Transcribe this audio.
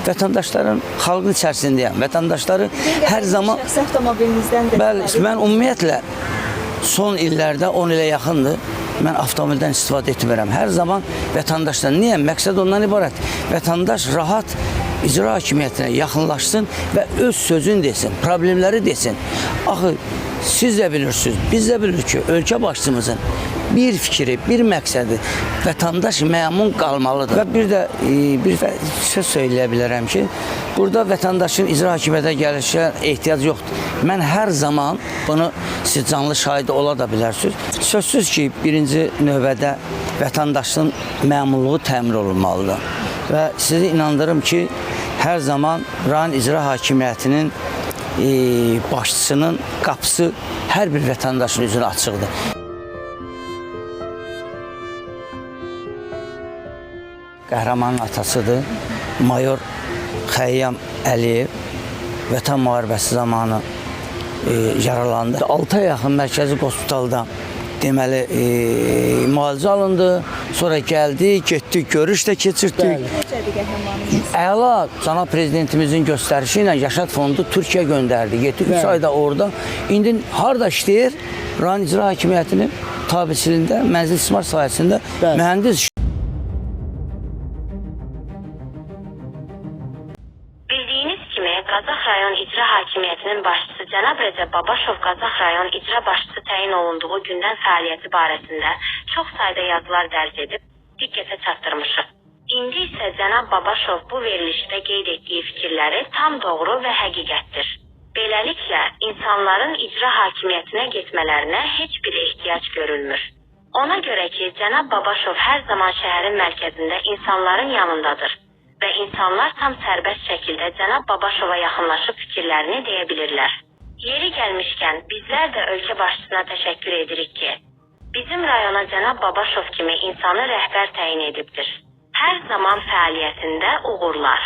vətəndaşların xalqın içərisindəyəm. Vətəndaşları hər zaman şəxsi avtomobilinizdən də. Bəli, mən ümumiyyətlə son illərdə 10 ilə yaxındır mən avtomobildən istifadə etmirəm. Hər zaman vətəndaşdan. Niyə? Məqsəd ondan ibarət. Vətəndaş rahat icra hakimiyyətinə yaxınlaşsın və öz sözünü desin, problemləri desin. Axı siz də bilirsiniz, biz də bilirik ki, ölkə başçımızın bir fikri, bir məqsədi vətəndaş məmnun qalmalıdır. Və bir də bir söz söyləyə bilərəm ki, burada vətəndaşın icra hakimiyyətinə gəlişə ehtiyac yoxdur. Mən hər zaman bunu siz canlı şahidi ola da bilərsiniz. Sözsüz ki, birinci növbədə vətəndaşın məmnunluğu təmin olunmalıdır. Və sizi inandırım ki, hər zaman rayon icra hakimiyyətinin başçısının qapısı hər bir vətəndaşın üzünə açıqdır. Qəhrəmanın atasıdır. Mayor Xəyyam Əliyev Vətən müharibəsi zamanı yaralandı. 6 aya yaxın mərkəzi hospitalda deməli müalicə alındı. Sonra gəldi, getdi, görüş də keçirtdik. Necədir qəhrəmanımız? Əla cənab prezidentimizin göstərişi ilə Yaşad Fondu Türkiyə göndərdi. Getdi 3 ayda orada. İndi harda işləyir? Rayon İcra Hakimiyyətinin tabeçiliyində, mənzil istismar sahəsində mühəndis. Bildiyiniz kimi Qazax rayon icra hakimiyyətinin başçısı cənab Rəcəb Babaşov Qazax rayon icra başçısı təyin olunduğu gündən fəaliyyəti barəsində çox sayda yazılar dərc edib diqqətə çatdırmışıq. İndi isə cənab Babaşov bu verilişdə qeyd etdiyi fikirləri tam doğru və həqiqətdir. Beləliklə, insanların icra hakimiyyətinə getmələrinə heç bir ehtiyac görülmür. Ona görə ki, cənab Babaşov hər zaman şəhərin mərkəzində insanların yanındadır və insanlar tam sərbəst şəkildə cənab Babaşova yaxınlaşıb fikirlərini deyə bilirlər. Yeri gəlmişkən bizlər də ölkə başçısına təşəkkür edirik ki, bizim rayona cənab Babaşov kimi insanı rəhbər təyin edibdir. Hər zaman fəaliyyətində uğurlar.